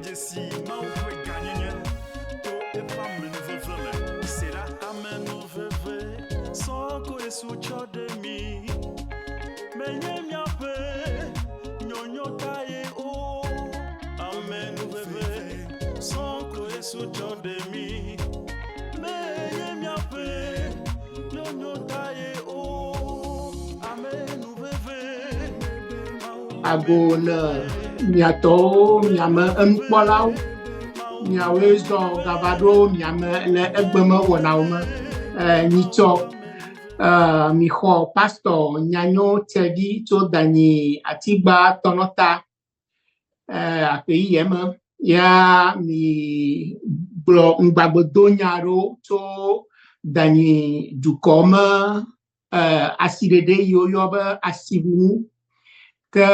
dzesi Mawu ƒe gãnyenye to eƒe amenuveve me. Se ɖa amenuveve sɔ ko Yesu tsɔ ɖe mi. Menye miaƒe nyonyo tae o. Amenuveve sɔ ko Yesu tsɔ ɖe mi. Menye miaƒe nyonyo tae o. Amenuveve Mawu Ago ne miatɔwo miame enukpɔlawo miawoe zɔ gava ɖo miame le egbeme wɔnawo me. Nyitsɔ mixɔ pastor Nyanyo Tsevi tso Danyi Atigba Tɔnɔta aƒe yiyɛ me ya mi gblɔ ŋgbagbedonya aɖewo tso Danyi dukɔ me asiɖeɖe yi woyɔ be asiʋu ŋu. Ke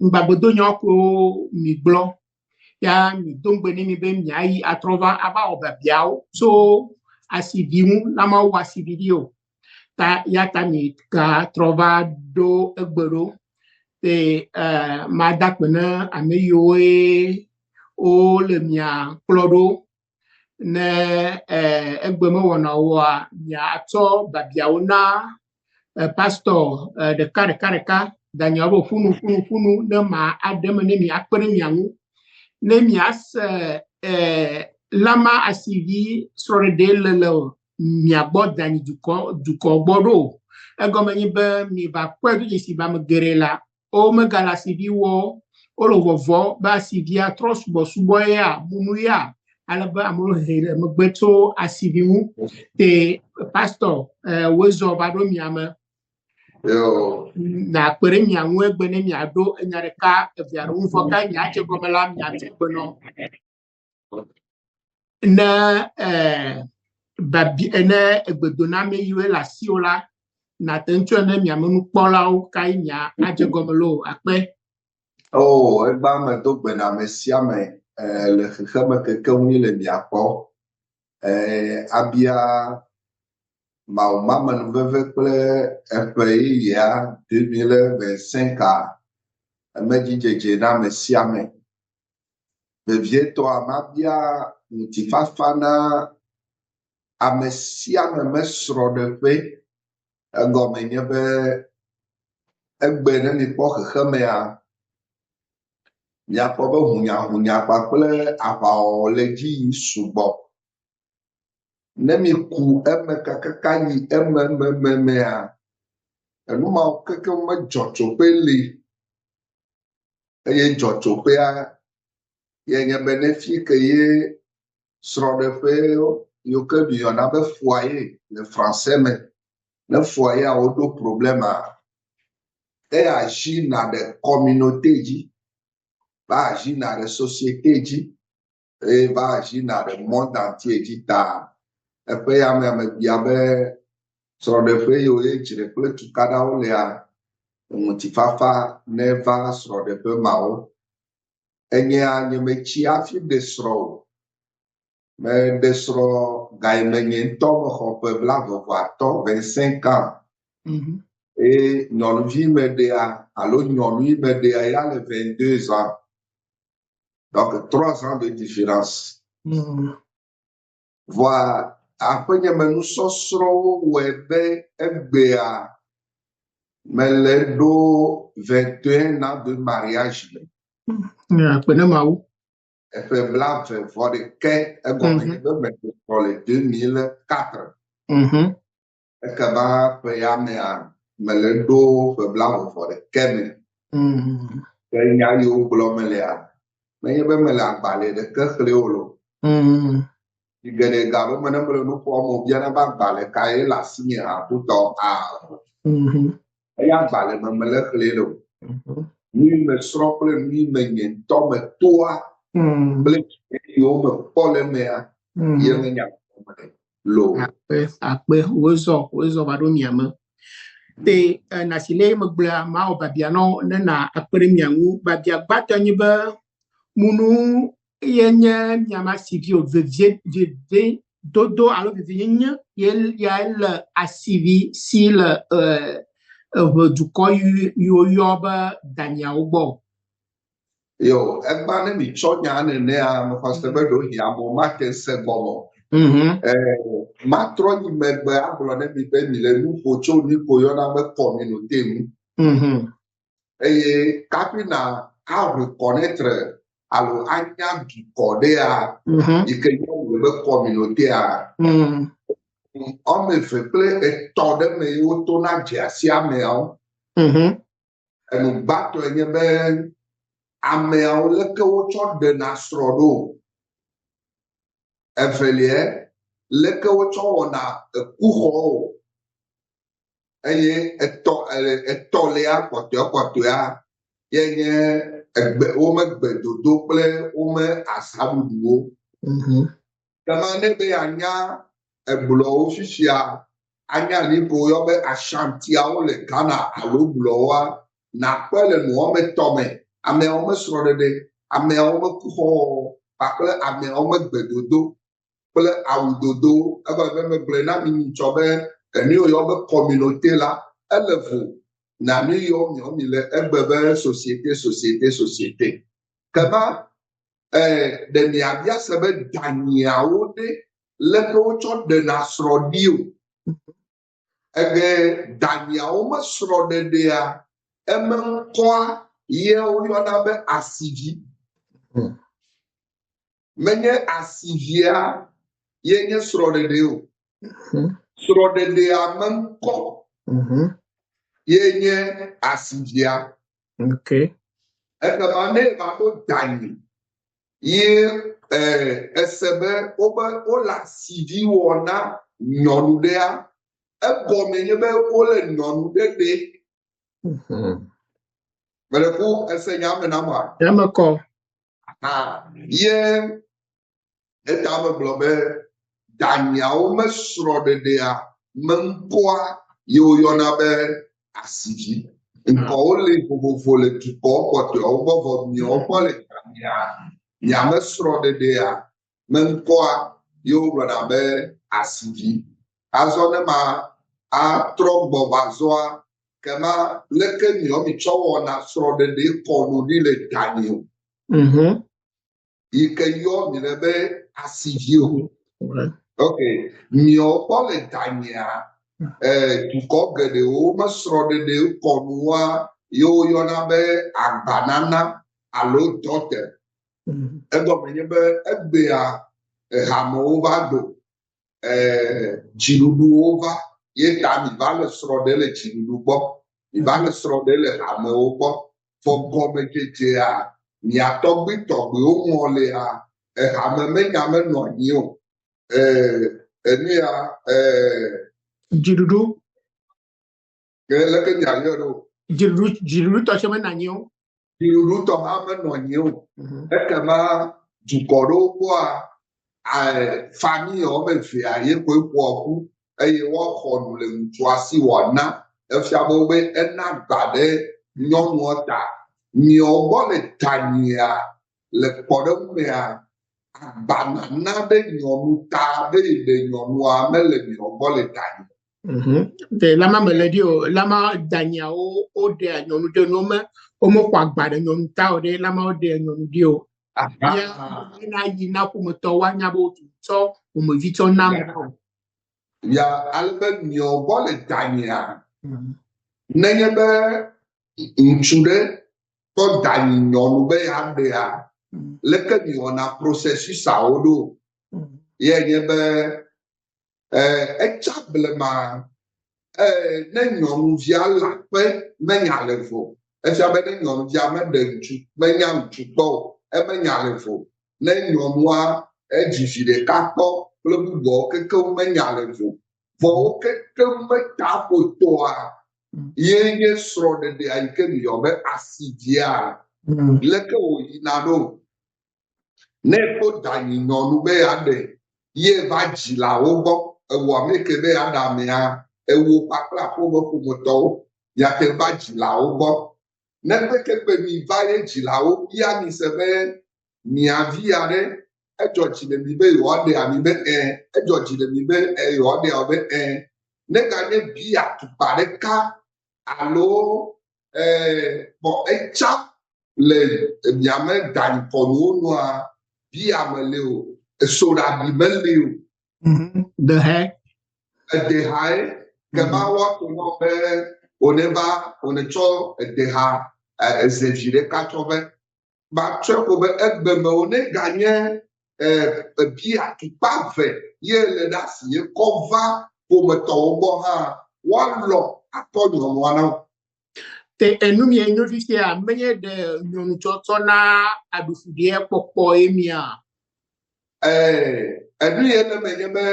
ŋgbagbedonyawo koe mi gblɔ ya mi do ŋugbe ne mi be miayi atrɔ va ava wɔ biabiawo tso asivi ŋu la mawu asivi ɖi o. Ta ya ta mi gatrɔ va ɖo egbe ɖo. Te mada akpe ne ame yiwoe wole mia kplɔ ɖo ne egbe mewɔna oa miatsɔ biabiawo na pastor ɖeka ɖeka ɖeka danyawo be ƒunu ƒunu ƒunu ne ma aɖe me ne mi akpe ɖe mia ŋu ne miase lama asivi srɔ̃ɖeɖe le le mia gbɔ danyi dukɔ dukɔ gbɔ ɖo o. Egɔme nye be mi va kpɔe do dzesi be ame geɖe la womegale asivi wɔ wole vɔvɔ be asivia trɔ subɔsubɔ ya munu ya ale be amewo he ɖe megbe tso asivi ŋu. Te pastor wozɔ va ɖo mia me. Yo. Na kpe ɖe mia ŋu egbe ne miaɖo enya ɖeka eve alo ŋu vɔ ka miadze gɔme la miadze gbe nɔ. Ne babi ne egbedoname yiwoe le asiwò la nate ŋu tsɔe ne miame nukpɔlawo kae mia adze gɔme loo akpe. Oh, egba me do gbe na ame sia ame le xexeme kekeŋ ni le mia gbɔ. Abia Mawu mamenuveve kple eƒe yeyea 2025 emedzidzedze na ame sia ame. Vevietɔa mabia ŋutifafa na ame sia ame me srɔ̃ɖeƒe. Egɔme nye be egbe ne mikpɔ xexemea, miakpɔ be hunyahunya kpakple aʋawɔwɔ le dzi yi sugbɔ. Ne miku eme kakaka yi eme eme emea, enu mawo kekeŋ me dzɔtsoƒe li eye dzɔtsoƒea ye nye be ne fi ke ye srɔ̃ɖeƒe yiwo ke miyɔna be foyer le français me. Ne foyer woɖo problème eya agina ɖe communauté dzi, va agina ɖe société dzi eye va agina ɖe monde entier dzi ta eƒe ya me mebia be srɔ̃ɖeƒe yiwo ye dzre kple tukaɖawo lea ŋutifafa neva srɔ̃ɖeƒe mawo. Enyea nye metsi hafi ɖe srɔ̃ o. Meɖe srɔ̃ gayime nye ŋutɔ mexɔ ƒe 25, 25 ans. Eye nyɔnuvi meɖea alo nyɔnu yi meɖea ya le 22 ans. Donc 3 ans de différence. Voa aƒenye me nusɔsrɔ̃wo wɔe be egbea mele ɖo 21 ans de mariage me. Akpe ne Mawu. Eƒe 21 egɔme nye be meɖe srɔ̃ le 2004. Ekema ƒe ya mea mele ɖo ƒe 21 me. Ke nya yiwo gblɔ melea, menye be mele agbalẽ ɖeke xlẽ o lo. Zi geɖe ga ɖo me ne mele nu ƒom wobiana be agbalẽ kae le asinye hã kutɔ aa. Eya agbalẽ me mele xlẽ le o. Nu yi mesrɔ̃ kple nu yi me nye ŋutɔ metoa kple yiwo mekpɔ le emea ye me nya gblɔm lo. Akpe akpe wozɔ wozɔ va ɖo mia me. Te nasi le megblɔa mawɔ biabia nɔ ne na akpe ɖe mia ŋu. Biabia gbãtɔ nye be munu ye nye miame asivi o vevie vevie dodo alo vevienyenye ye ya le asivi si le eʋe dukɔ yi woyɔ be Danyiawo gbɔ. Yo, egba ne mi tsɔ nya nenea, mexɔ se be ɖewohĩ amewo mate se gɔme o. Matrɔ yi megbe agblɔ ne mi be mi le nu ƒo tso nu ko yɔna be communauté ŋu. Eye kafi na a reconnaître alo anya dukɔ ɖea yi ke yɔna be communauté-a, wɔme eve kple etɔ̃ ɖe me ye wotona dze asi ameawo. Enu gbãtɔe nye be ameawo leke wotsɔ ɖena srɔ̃ ɖo. Evelia, leke wotsɔ wɔna ekuxɔwo. Eye etɔ etɔ̃lia kpɔtɔe ye nye egbe wome gbedodo kple wome azaɖuɖuwo. Kema ne be anya egblɔwo fifia anya nu ko woyɔ be Ashantiawo le Ghana alo gblɔwoa, nakpɔe le nu wɔme etɔ̃ me. Ameawo me srɔ̃ɖeɖe, ameawo me kuxɔwɔwɔ kpakple ameawo me gbedodo kple awudodo. Egɔme be megblɔe na mi nyitsɔ be enu yi woyɔ be communauté la ele vo na nu yiwo miawo mi le egbe be société société société. Kema ɖe miabia se be danyiawo ɖe leke wotsɔ ɖena srɔ̃ ɖi o. Ege danyiawo me srɔ̃ɖeɖea eme ŋkɔa ye woyɔna be asivi. Menye asivia ye nye srɔ̃ɖeɖe o. Srɔ̃ɖeɖea me ŋkɔ ye nye asivia. Ekema ne eva ɖo danyi ye ese be wobe wole asivi wɔ na nyɔnu ɖea, egɔme nye be wole nyɔnu ɖe ɖe. Mele ku ese nya me na ma. Eme kɔ. Ha ye eta megblɔ be danyiawo me srɔ̃ɖeɖea me ŋkɔa ye woyɔna be asivi. Ŋkɔwo le vovovo le dukɔ kpɔtɔewo gbɔ vɔ miawo gbɔ le danyia miame srɔ̃ɖeɖea me ŋkɔa ye wogblɔna be asivi. Azɔ ne ma atrɔ gbɔ va zɔa kema leke miawo mitsɔ wɔna srɔ̃ɖeɖe kɔnu ɖi le danyi o. Yi ke yɔ mi le be asivi o. Ok, miawo gbɔ le danyia dukɔ geɖewo me srɔ̃ɖeɖe kɔnua ye woyɔna be agbanana alo dot. Egɔme nye be egbea hamewo va do dziɖuɖuwo va ye ta mi va le srɔ̃ ɖe le dziɖuɖu gbɔ, mi va le srɔ̃ ɖe le hamewo gbɔ. Vɔ gɔmedzedzea mia tɔgbui tɔgbuiwo ŋɔlia ehame menya menɔ anyi o. Enu ya Dziɖuɖu. Leke miayɔe ɖo? Dziɖuɖu dziɖuɖu tɔ tse menɔ anyi o. Dziɖuɖu tɔ hã menɔ anyi o. Ekema dukɔ ɖewo gbɔa famille wɔme evea ye koe ƒoa ƒu eye woaxɔ nu le ŋutsua si wòana. Efia be wobe ena agba ɖe nyɔnua ta. Miawo gbɔ le danyia le kpɔɖeŋu mea agbanana ɖe nyɔnu ta be yeɖe nyɔnua mele miawo gbɔ le danyi. De lama mele ɖi o. Lama danyiawo woɖea nyɔnu ɖe nu me womexɔ agba ɖe nyɔnu ta o ɖe lama woɖea nyɔnu ɖi o. Ya na yi na ƒometɔwo woanya be wotu tsɔ ƒomevi tsɔ na ame o. Ya ale be miawo gbɔ le danyia nenye be ŋutsu ɖe kɔ danyi nyɔnu be yeaɖea leke miwɔna processus-awo ɖo ye nye be etsa blema ne nyɔnuvia le aƒe menya le vo efia be ne nyɔnuvia meɖe ŋutsu menya ŋutsu kpɔ o emenya le vo ne nyɔnua edzi vi ɖeka kpɔ kple bubuawo kekeŋ menya le vo vɔ wo kekeŋ meta ƒotɔa ye nye srɔ̃ɖeɖea yi ke miyɔ be asivia leke wòyina ɖo ne ekpɔ danyi nyɔnu be yeaɖe ye va dzilawo gbɔ ewɔ ame ke be yeaɖe amea ewo kpakple aƒeme ƒometɔwo miate va dzilawo gbɔ ne kpekpe mi va ye dzilawo bia mi se be mia vi aɖe edzɔ dzi le mi be yewoaɖe ami be ɛ edzɔ dzi le mi be ɛ yewoaɖe awo be ɛ ne ganye bia tukpa ɖeka alo bɔn etsa Le miame danikɔnuwo nua, bia meli o, soɖabi meli o. Dehe. Edehae ke ma woato nɔ be wòne va wòne tsɔ edeha ezevi ɖeka tsɔ be matsɔe ko be egbe me wòne ganye bia tukpa ve ye le ɖe asi ye kɔ va ƒometɔwo gbɔ hã woalɔ akɔ nyɔnua na wo. Te enu mi enyo fifia menye ɖe nyɔnu tsɔtsɔ na aɖufuɖiɛ kpɔkpɔ ye mia. Enu ye le me nye be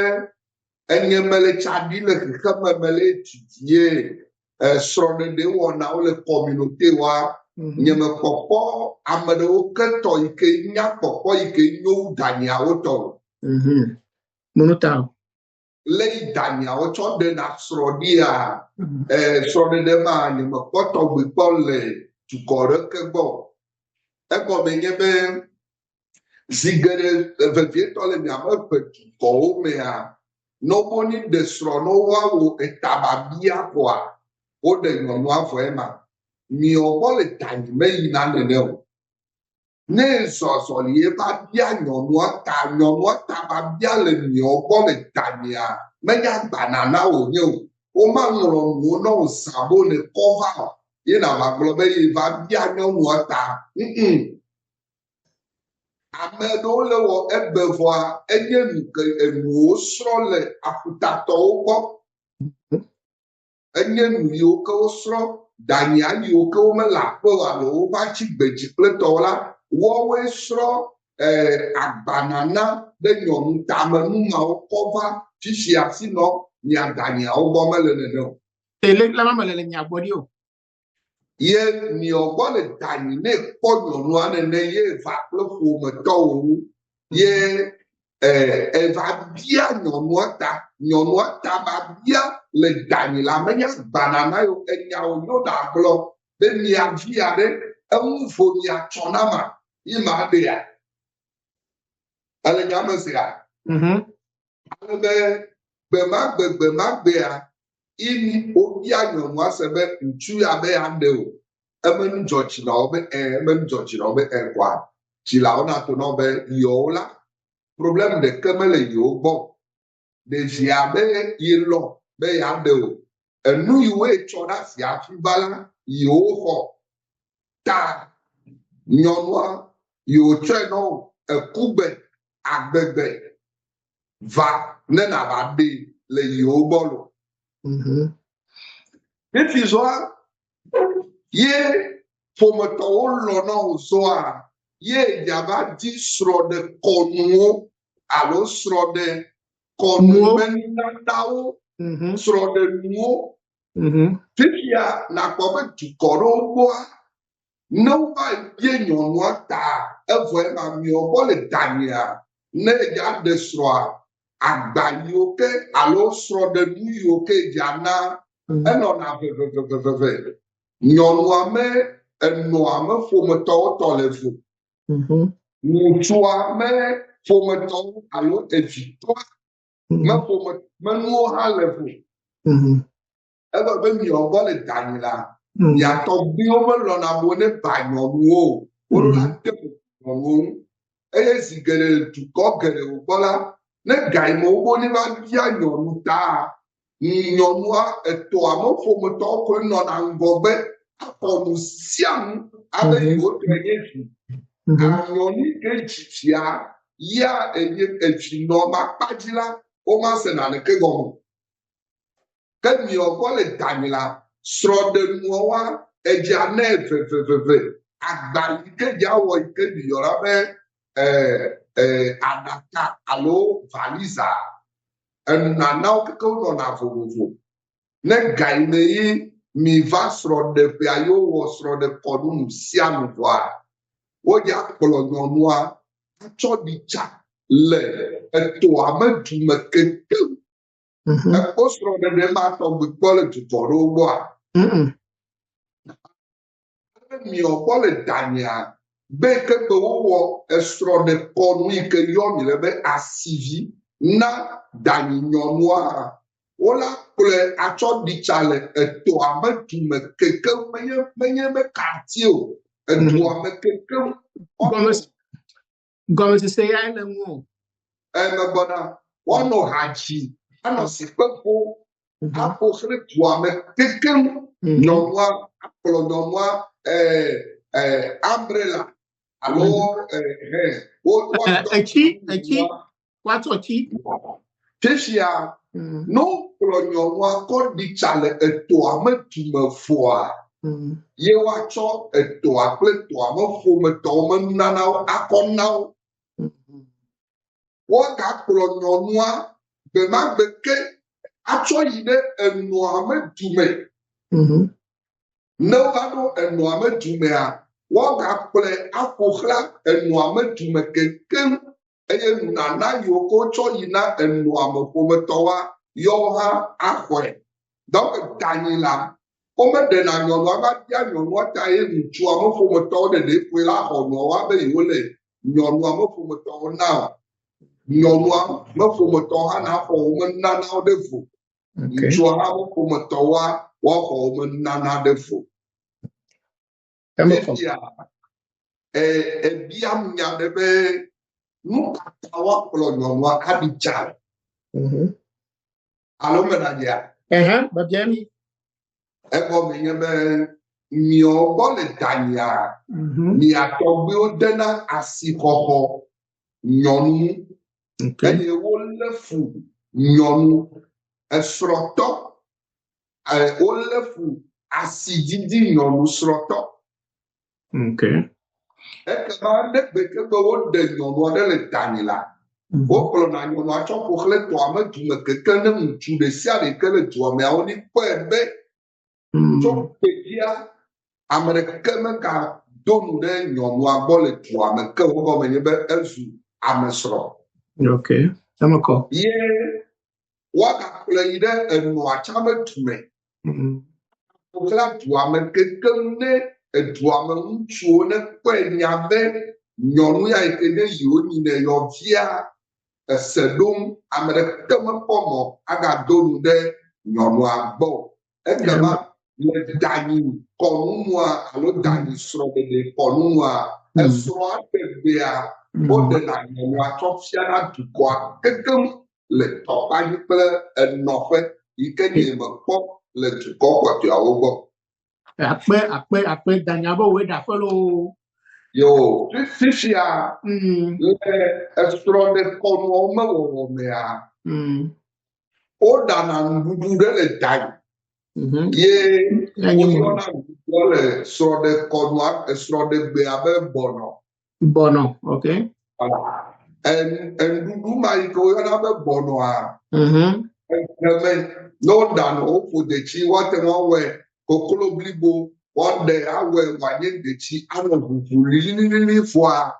enye mele tsa ɖi le xexeme mele didie srɔ̃ɖeɖe wɔnawo le communauté wa. Nye me kpɔkpɔ ame ɖewo ke tɔ yi ke nya kpɔkpɔ yi ke nyo wu danyiawo tɔ o. Munu ta o. Le yi danyiawo tsɔ ɖena srɔ̃ ɖia, srɔ̃ɖeɖe ma nye me kpɔ tɔgbi kpɔ le dukɔ ɖeke gbɔ. Egɔme nye be zi geɖe vevietɔ le miaƒe ƒe dukɔwo mea, ne woboni ɖe srɔ̃ ne woawɔ etababia koa, woɖe nyɔnua vɔ ema. Miɔ gbɔ le danyi meyina nene o. Ne zɔ azɔli ye va bia nyɔnua ta, nyɔnua ta va bia le miɔ gbɔ le danyia, menye agbana na wònye o. Womaŋlɔ nuwo na wò zã be wone kɔ va o. Ye nàva gblɔ be ye va bia nyɔnua ta. Mm-mm. Ame ɖewo le wɔ egbe vɔa enye nu ke enuwo srɔ̃ le aƒutatɔwo gbɔ. Enye nu yiwo ke wosrɔ̃ danyia yiwo ke womele aƒe o alo wova tsi gbedzi kple tɔwo la, woawoe srɔ̃ agbanana ɖe nyɔnu tame nu mawo kɔ va fifia si nɔ mia danyiawo gbɔ mele nene o. Ele la ma mele le mia gbɔ ɖi o. Ye miɔ gbɔ le danyi ne kpɔ nyɔnua nene ye va kple ƒometɔwo ŋu ye eva bia nyɔnua ta nyɔnua ta va bia le danyi la menye gbana na yo enyawo nyo ɖa gblɔ be mia via ɖe eŋu vo mia tsɔ na ma ye ma ɖea ele nya me sea. Ale be gbemagbe gbemagbea imi wobia nyɔnua se be ŋutsu ya be yeaɖe o eme nu dzɔ dzi na wo be ɛ eme nu dzɔ dzi na wo be ɛ kɔa dzilawo nato na wo be yewo la problem ɖeke mele yewo gbɔ ɖevia be yelɔ be yeaɖe o enu yiwoe tsɔ ɖe asi hafi va la yewo xɔ ta nyɔnua yewo tsɔe na wo ekugbe agbegbe va ne nàva ɖee le yewo gbɔ lo. Fifi zɔa ye ƒometɔwo lɔ̃ na wò zɔa ye yeava di srɔ̃ɖekɔnuwo alo srɔ̃ɖekɔnu be nunanawo, srɔ̃ɖenuwo. Fifia nàkpɔ be dukɔ ɖewo gbɔa Ne wova bia nyɔnua ta evɔ ema miɔ gbɔ le danyia ne edza ɖe srɔ̃a agba yiwo ke alo srɔ̃ɖenu yiwo ke edza na enɔna veveveveve. Nyɔnua me enɔa me ƒometɔwo tɔ le vo. Ŋutsua me ƒometɔwo alo evitɔa me ƒome me nuwo hã le vo. Ebe be miɔ gbɔ le danyi la, mia tɔgbuiwo melɔ̃na be wone ba nyɔnuwo o. Woɖo la te bubu nyɔnuwo ŋu. Eye zi geɖe le dukɔ geɖewo gbɔ la, ne gayime wobe wone va bia nyɔnu taa, nyɔnua etɔa me ƒometɔwo koe nɔna ŋgɔgbe axɔ nu sia nu abe yewo tɔe nye vi. Nyɔnu yi ke dzi via ya enye evi nɔ makpa dzi la, womase naneke gɔme o. Ke miɔ gbɔ le danyi la, srɔ̃ɖenuawoa, edzea nɛ veveveve. Agba yi ke dza wɔ yi ke miyɔna be aɖaka alo valiza, enunanawo keke wonɔna vovovo. Ne ga yi me yi miva srɔ̃ɖeƒea ye wowɔ srɔ̃ɖekɔnu nu sia nu vɔa, wodza kplɔ nyɔnua atsɔ ɖi tsa le etoa me dume kekeŋ. Ekpɔ srɔ̃ɖeɖe ma tɔgbi kpɔ le dukɔ ɖewo gbɔa? Ale miɔ gbɔ le danyea be ke be wowɔ esrɔ̃ɖekɔnu yi ke yɔ mi le be asivi na danyi nyɔnua, wola kplɔe atsɔ ɖi tsa le etoa me dume keke menye menye be quartier o. Edua me kekeŋ. Gɔmesese ya le ŋu o. Emegbɔna woanɔ ha dzi, anɔ sikpe ƒo, aƒo xlẽ dua me kekeŋ. Nyɔnua akplɔ nyɔnua umbrella alo wo etsi etsi woatsɔ tsi. Fifia ne wokplɔ nyɔnua kɔ ɖi tsa le etoa me dume vɔa, ye woatsɔ etoa kple toa me ƒometɔwo me nunanawo akɔ na wo. Woagakplɔ nyɔnua gbemagbe ke atsɔ yi ɖe enɔa me dume. Ne wova ɖo enɔa me dumea, woagakplɔe aƒo xlã enɔa me dume keŋkeŋ eye nunana yiwo ke wotsɔ yi na enɔa me ƒometɔwoa, yewo hã axɔe. Donc danyi la, womeɖena nyɔnua va bia nyɔnua ta ye ŋutsua me ƒometɔwo ɖeɖe koe la xɔ nua woabe yewole nyɔnua me ƒometɔwo na o. Nyɔnua me ƒometɔwo hã naxɔ wo me nunanawo ɖe vo. Ŋutsua hã me ƒometɔwoa woaxɔ wo me nunana ɖe vo. Fifia, ebiam nya ɖe be nu ka ta woakplɔ nyɔnua aɖi tsa? Alo mena dzea? Babia mi. Egɔme nye be miawo gbɔ le danyea, mia tɔgbuiwo dena asixɔxɔ nyɔnu ŋu eye wolé fu nyɔnu esrɔ̃tɔ wolé fu asididi nyɔnu srɔ̃tɔ. Ekema ne gbekegbe woɖe nyɔnu aɖe le danyi la, wokplɔna nyɔnua tsɔ ƒo xlẽ tɔa me dume keke ne ŋutsu ɖe sia ɖe ke le dua mea woni kpɔe be tso kpedzia ame ɖeke megado nu ɖe nyɔnua gbɔ le dua me ke wo gɔme nye be ezu ame srɔ̃. Eme kɔ. Ye woagakplɔe yi ɖe enɔa tsã be dume. Ƒoxlã dua me kekeŋ ne edua me ŋutsuwo ne kpɔe nya be nyɔnu ya yi ke ne yewo nyinɛ yɔvia ese ɖom, ame ɖeke mekpɔ mɔ agado nu ɖe nyɔnua gbɔ o. Ekema le danyi kɔnunua alo danyi srɔ̃ɖeɖe kɔnunua, esrɔ̃a ɖegbea, woɖena nyɔnua tsɔ fiana dukɔa kekeŋ le tɔkpa dzi kple enɔƒe yi ke nye mekpɔ le dukɔ kpɔtɔeawo gbɔ. Akpe akpe akpe danya be wòe ɖe aƒe loo. Yo, fifia le esrɔ̃ɖekɔnuawo me wɔwɔ mea, woɖana nuɖuɖu ɖe le danyi ye woyɔna nuɖuɖua le srɔ̃ɖekɔnua esrɔ̃ɖegbea be gbɔnɔ. Gbɔnɔ, ok. Enuɖuɖu ma yi ke woyɔna be gbɔnɔa, eme ne woɖa nɔ woƒo detsi, woate ŋu awɔe koklo blibo, woaɖe awɔe wòanye detsi anɔ ʋuʋu lililili vɔa.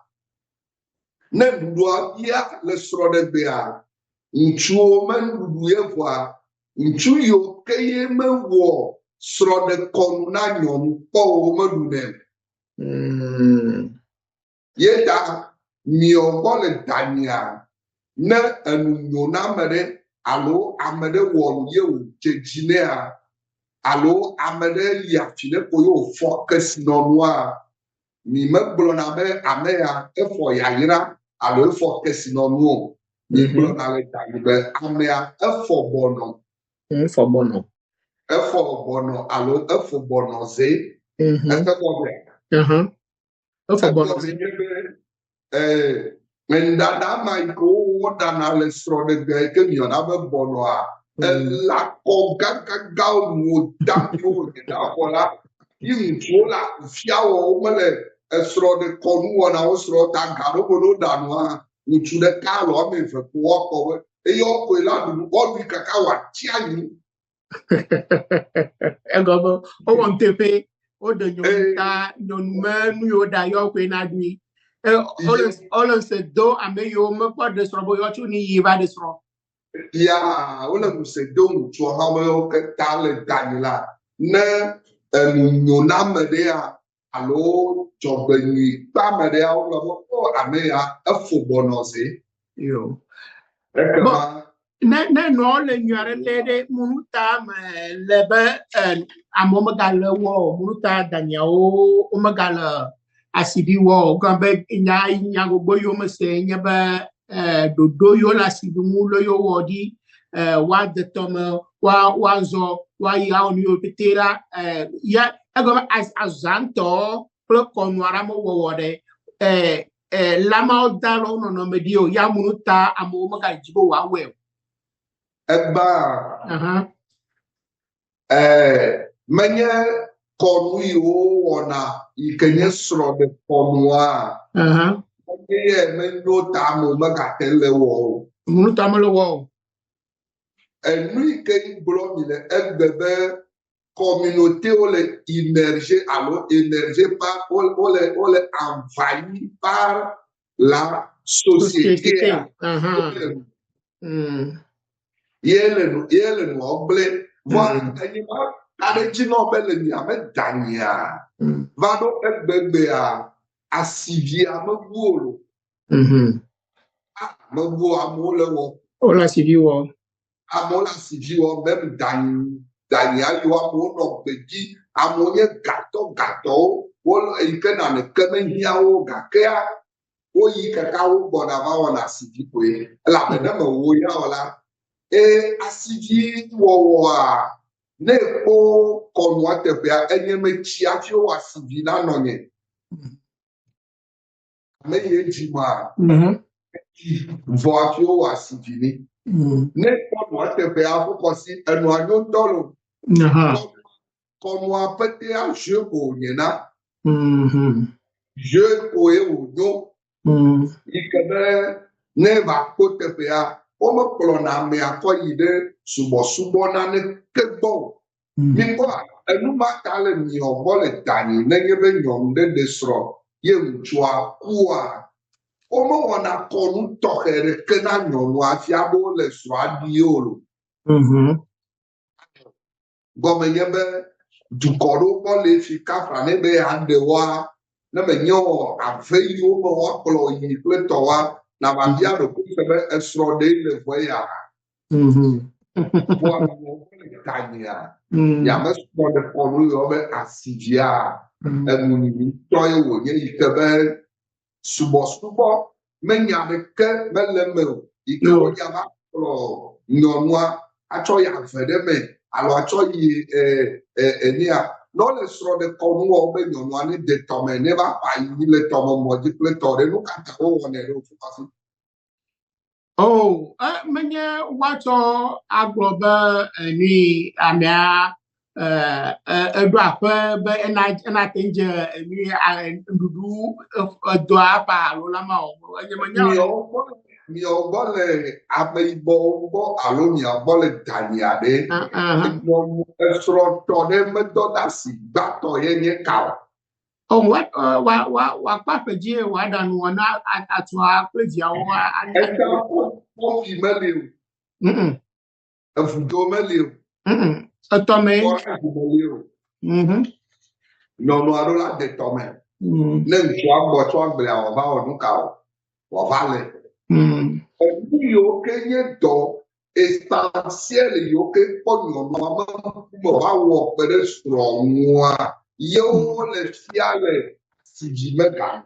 Ne nuɖuɖua bia le srɔ̃ɖegbea, ŋutsuwo me nuɖuɖu ye vɔa, ŋutsu yiwo ke ye mewɔ srɔ̃ɖekɔnu na nyɔnu kpɔ o womeɖunɛ o. Ye ta miɔ gbɔ le danyea, ne enu nyo na ame ɖe alo ame ɖe wɔ nu ye wòdze dzi nɛa, alo ame ɖe yi afi ɖe ko ye wòfɔ kesinɔnua, mi megblɔna be ame ya efɔ yayra alo efɔ kesinɔnu o. Mi gblɔna le danyi be amea efɔ gbɔnɔ. Efɔ gbɔnɔ. Efɔ gbɔnɔ alo efɔ gbɔnɔ ze. Efe gɔme. Efɔ gbɔnɔ ze. Egɔme nye be nuɖaɖa ma yi ke woɖana le srɔ̃ɖegbe yi ke miɔna be gbɔnɔa, elã kɔ gãgãgãwo nuwo damiwo ɖeɖe xɔ la, yi ŋutsuwo le afia wɔ womele esrɔ̃ɖekɔnu wɔna wo srɔ̃ ta ga ɖo be ne woɖa nua, ŋutsu ɖeka alo ame eve ko woakpɔ be eye woakoe la ɖu woaɖui kaka wòatsi anyi. Egɔme wowɔ nuteƒe woɖe nyɔnu ta nyɔnu me nu yiwo ɖa yɔ koe na ɖui. Wole ŋusẽ do ame yiwo mekpɔ ɖe srɔ̃ be yewoatso ni yi va ɖe srɔ̃. Ya wole ŋusẽ do ŋutsua hã be wo katã le danyi la ne enu nyo na ame ɖea alo dzɔgbenyui kpe ame ɖea wogblɔ be o ame ya efo gbɔnɔ ze. Yo. Ekema. Ne ne nɔ le nyui aɖe lé ɖe munu ta me le be amewo megale wɔ o, munu ta danyawo womegale asivi wɔ o. Gɔme be nya nya gbogbo yiwo mese nye be ɖoɖo yiwo le asivi ŋu le yewo wɔ ɖi woade tɔme, woazɔ, woayi awɔ nu yiwo pete la ya egɔme azã ŋutɔ kple kɔnu aɖe mewɔwɔ ɖe lamawo da le wo nɔnɔme ɖi o ya munu ta amewo megadzi be woawɔe o. Egbea menye kɔnu yiwo wowɔna yi ke nye srɔ̃ɖekɔnua menye ye menyo ta amewo megate le wɔ o. Munu ta mele wɔ o. Enu yi ke gblɔ mi le egbe be communauté wole immergé alo émergé par wole wole envahi par la société. Ye le nu ye le nua gblẽ vɔ enyi ma ka ɖe edzi nɔ be le mia me danyia va ɖo egbegbea asivia mebu o lo. Mebu amewo le wɔ. Wole asivi wɔ. Amewo le asivi wɔ meme danyi danyia yiwo amewo nɔ gbedzi amewo nye gatɔ gatɔwo wo yi ke naneke mehiã wo gakea woyi kaka wogbɔna va wɔna asivi koe elabe ne mewɔ ya o la e asivi wɔwɔa ne ekpɔ kɔnua teƒea enye metsi hafi wowɔ asivi na nɔnye ame yi edzi ma vɔ hafi wowɔ asivi ni ne ekpɔ nua teƒea fokɔ si enua nyo ŋutɔ lo kɔnua petea jeu ko wònye na jeu koe wònyo yi ke be ne va kpɔ teƒea womekplɔna amea kɔ yi ɖe subɔsubɔ naneke gbɔ o. Mikpɔ enu ma ta le miɔ gbɔ le danyi nenye be nyɔnu ɖe ɖe srɔ̃ ye ŋutsua kua womewɔna kɔnu tɔxɛ ɖeke na nyɔnua fia be wole srɔ̃a ɖi o lo. Gɔme nye be dukɔ ɖewo gbɔ le fi kafra ne be yeaɖe woa ne menye o ave yiwo me woakplɔ yi kple tɔwoa na va bia ɖokui se be esrɔ̃ ɖe le vɔ ya. Vɔa miɔ gbɔ le danyia miame srɔ̃ ɖe kɔnu yɔ be asivia enu nyuitɔ ye wònye yi ke be subɔsubɔ menya ɖeke mele eme o yi ke wonya va kplɔ nyɔnua atsɔ yi ave ɖe me alo atsɔ yi enea ne wole srɔ̃ɖekɔnu wɔm be nyɔnua ne de tɔme ne va ƒa yi le tɔme mɔ dzi kple tɔ ɖe nu ka ta wowɔnɛ ɖo fukɔsi. Oh, menye woatsɔ agblɔ be enui amea eɖo aƒe be ena ena te dze enui nuɖuɖu edɔa ƒa alo la ma o. Enye menye Miawo gbɔ miawo gbɔ le ameyibɔwo gbɔ alo miawo gbɔ le danyia ɖe nyɔnu esrɔ̃tɔ ɖe medɔ ɖe asi gbãtɔ ye nye ka o. Oh, wa wa wa wa kpa aƒe dzi wòaɖa nu na atua kple viawo. Eta pɔmpi meli o. Evudo meli o. Etɔme. Kɔrɛzi meli o. Nyɔnu aɖewo la de tɔme. Ne ŋutsua gbɔ tso agblea wòava wɔ nu ka o wòava le. Enu yiwo ke nye dɔ essentiel yiwo ke kpɔ nyɔnua me ŋkume wòawɔ kpe ɖe srɔ̃ ŋua yewo le fia le si dzi mega.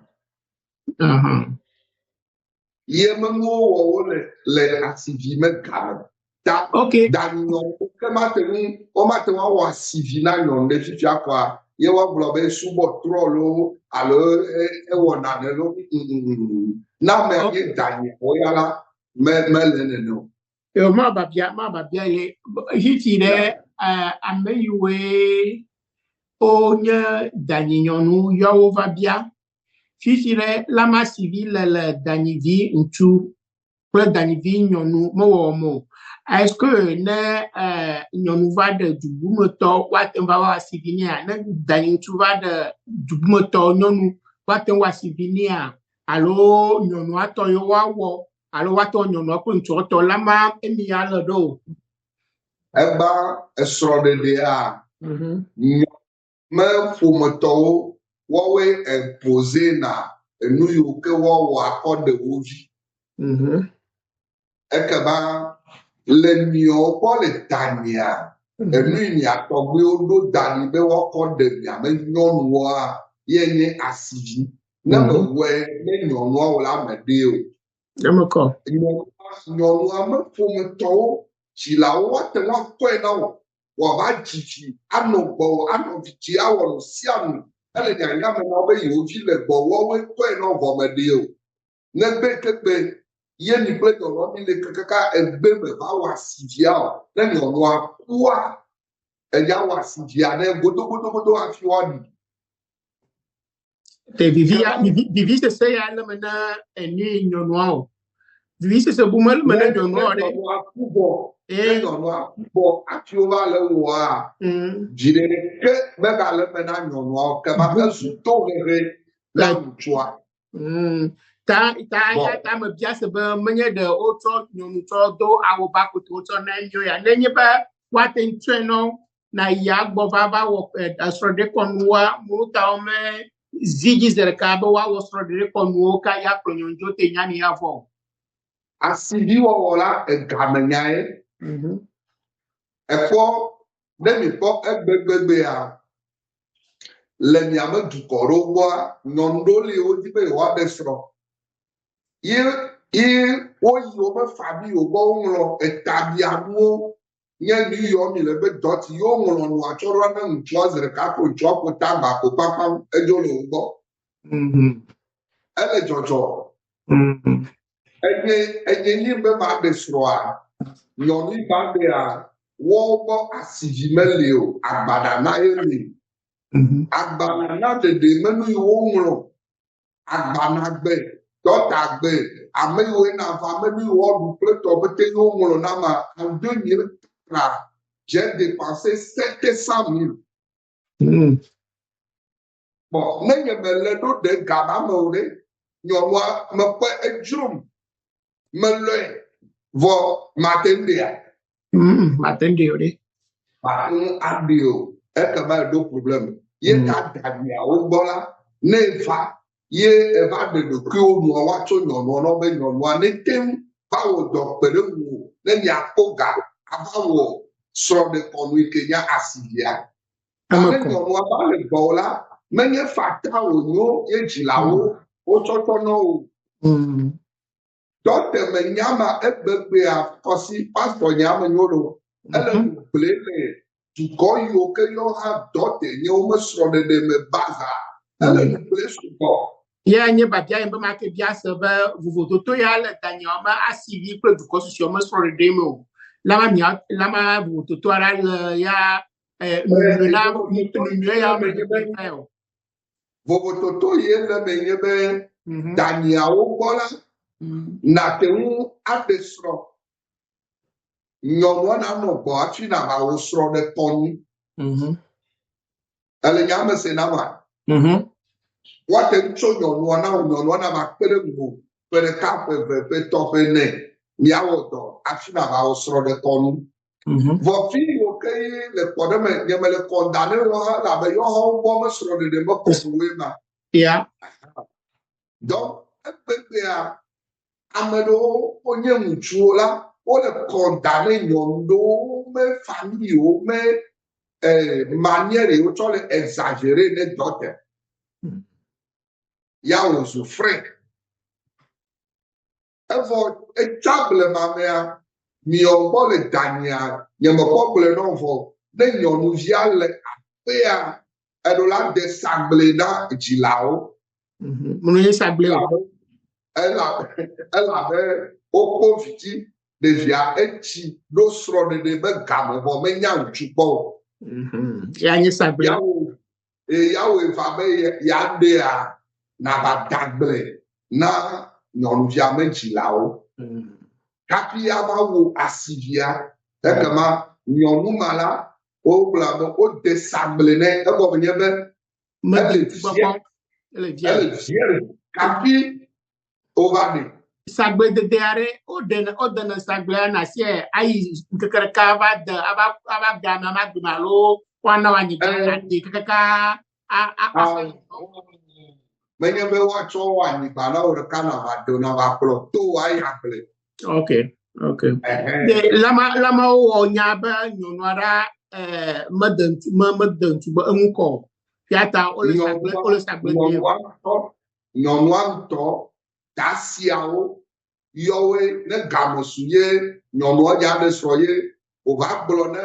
Ye menuwo wɔ wo le le asivi mega me. Ta da nyɔnu ke mate ŋu womate ŋu awɔ asivi na nyɔnu ɖe fifia kɔa ye woagblɔ be subɔ trɔ loo alo ewɔ nane loo na amea nye danyi o ya la me mele nene o. Yo ma babia ma babia ye hifi ɖe ame yiwoe wonye danyi nyɔnu yɔwo va bia fifi ɖe lamasivi le le danyivi ŋutsu kple danyivi nyɔnu mewɔwɔm o. Est-ce que ne nyɔnu va ɖe dubumetɔ woate ŋu va wɔ asivi nɛa? Ne danyi ŋutsu va ɖe dubumetɔ nyɔnu woate ŋu wɔ asivi nɛa? Alo nyɔnua tɔ ye woawɔ alo woatɔ nyɔnua kple ŋutsua tɔ la ma emi ya le ɖo o. Egba esrɔ̃ɖeɖea me ƒometɔwo woawoe imposé na enu yiwo ke woawɔ akɔ ɖe wo vi. Ekema Le miawo gbɔ le danyea, enu yi mia tɔgbuiwo ɖo da ɖi be woakɔ ɖe miabe nyɔnua ye nye asivi. Ne mewɔe ne nyɔnua o la, meɖee o. Eme kɔ. Nyɔnua, nyɔnua me ƒometɔwo, dzilawo woate ŋu akɔe na wò wòava dzi vi anɔ gbɔwò, anɔ vi dzi awɔ nu sia nu. Ele nyanya me na wo be yewo vi le gbɔwò, woawoe kɔe na wò vɔ meɖee o. Negbe kekpe ye mi kple nyɔnua mi le kakaka egbe me va wɔ asivia o. Ne nyɔnua kua, eya wɔ asivia ne godogodogodo hafi woaɖi. Te vivi ya vivi vivi sese ya le me na enu nyɔnua o. Vivi sese bu me le me na nyɔnua o Ne ɖe. nyɔnua ku vɔ, ne Eh. nyɔnua ku vɔ hafi wova le wɔa, dzi ɖeke megale eme na nyɔnua o. Ke ma ezu tohehe na ŋutsua. Ta ta Bon. ya ta me bia se be menye ɖe wotsɔ nyɔnu tsɔ do awoba koto wotsɔ na enyo ya. Nenye be woate ŋu tsɔe nɔ na yi agbɔ va va wɔ srɔ̃ɖekɔnuwoa, nutawo me zi dzi zi ɖeka be woawɔ srɔ̃ɖekɔnuwo ka ya kplɔ nyɔnu dzo te nyani ya vɔ. Asiviwɔwɔ la egamenyae. Ekpɔ ne mikpɔ egbegbegbea le miame dukɔ ɖewo gbɔa, nyɔnu ɖewo li wodi be yewoaɖe srɔ̃. Ye ye woyi woƒe famille gbɔ woŋlɔ etabianuwo nye nu yɔ mi le be dɔti ye woŋlɔ nua tsɔ ɖo na ŋutsua zi ɖeka ko ŋutsua ƒo ta agba ko kpakpam edzo le wo gbɔ. Ele dzɔdzɔ. Enye enye nyi be maɖe srɔ̃a, nyɔnu yi va ɖea, woawo gbɔ asivi meli o, agbaɖa na ye li. Agbaɖa na ɖeɖe me nu yi woŋlɔ, agbanagbe, dɔtagbe, ame yiwo na va, ame nu yi woaɖu kple tɔ pete yi woŋlɔ na ma, en 2004, j'ai dépensé 700 000. Bon, ne nye mele ɖo ɖe ga ma me o ɖe, nyɔnua mekpɔe edzrom, melɔe, vɔ mate ŋu ɖea? Mate ŋu ɖe o ɖe. Mate ŋu aɖe o, ekema eɖo problème. Ye ta danyawo gbɔ la, ne eva ye eva ɖe ɖokuiwo nua, woatso nyɔnua na wo be nyɔnua ne te ŋu va wɔ dɔ kpe ɖe ŋuwò ne miakpɔ ga ava wɔ srɔ̃ɖekɔnu yi ke nye asivia. Eme Ne kɔ. nyɔnua va le gbɔwò la, menye fata wònyo ye dzilawo wotsɔtsɔ na wo. Dɔte me nyama egbegbea kɔsi pastor nya me nyo ɖo. Ele nu gblẽ le dukɔ yiwo ke yɔ hã dɔte nye wome srɔ̃ɖeɖe me baza. Ele nu gblẽ sugbɔ. Ya nye babia yi be make bia se be vovototo ya le danyawo me asivi kple dukɔ susɔewo me srɔ̃ɖeɖe me o. Lama mia lama vovototo aɖe le ya nunyuie la nunyuie ya me ɖe o. Vovototo ye le me nye be danyawo gbɔ la, nate ŋu aɖe srɔ̃. Nyɔnua nanɔ gbɔ hafi nava wɔ srɔ̃ɖekɔnu. Ele nya me se na ma. Woate ŋu tso nyɔnua na wò, nyɔnua nava kpe ɖe ŋuwò ƒe ɖeka, ƒe eve, ƒe etɔ̃, ƒe ene miawɔ dɔ hafi nava wɔ srɔ̃ɖekɔnu. Vɔ fi yiwo ke ye le kpɔ ɖe me, nye mele kɔnda ne yɔ hã elabe yɔ hã wo gbɔ me srɔ̃ɖeɖe me kɔnuwoe ma. Donc egbegbea ame ɖewo wonye ŋutsuwo la, wole kɔnda ne nyɔnu ɖewo me famille wo me manière yi wotsɔ le exagérer ne dɔte. Ya wòzu frère. Evɔ etsa blema mea, miɔ gbɔ le danyea, nye mekpɔ gblɔe na wo vɔ, ne nyɔnuvia le aƒea, eɖo la de sagble na dzilawo. Munu nye sagble o. Elabe wokpɔ vi dzi ɖevia etsi ɖo srɔ̃ɖeɖe be game vɔ menya ŋutsu kpɔ o. Ya nye sagble. Yawo yawo va be yeaɖea nava dagble na nyɔnuvia me dzilawo. Hafi ava wo asivia, ekema nyɔnu ma la, wogblɔ be wode sagble nɛ egɔme nye be Medi ele ŋutsu via kpɔkpɔ. Ele via. Ele vierge hafi wova ɖe. Sagbledede aɖe wodena wodena sagblea na sie ayi ŋkeke ɖeka ava de ava ava da ame ama dome alo woana wo anyigba ade kaka a a a Menye be woatsɔ anyigba na wo ɖeka nava do nava kplɔ to ayi agble. Ok. Ok. De lama lama wowɔ nya be nyɔnua ɖa eh, mede ŋtu me mede ŋtu be eŋu kɔ o. Ya ta wole sagble wole sagble dem. Nyɔnua ŋutɔ nyɔnua ŋutɔ tasiawo yɔwoe ne game su ye nyɔnua dza ɖe srɔ̃ ye wòva gblɔ ne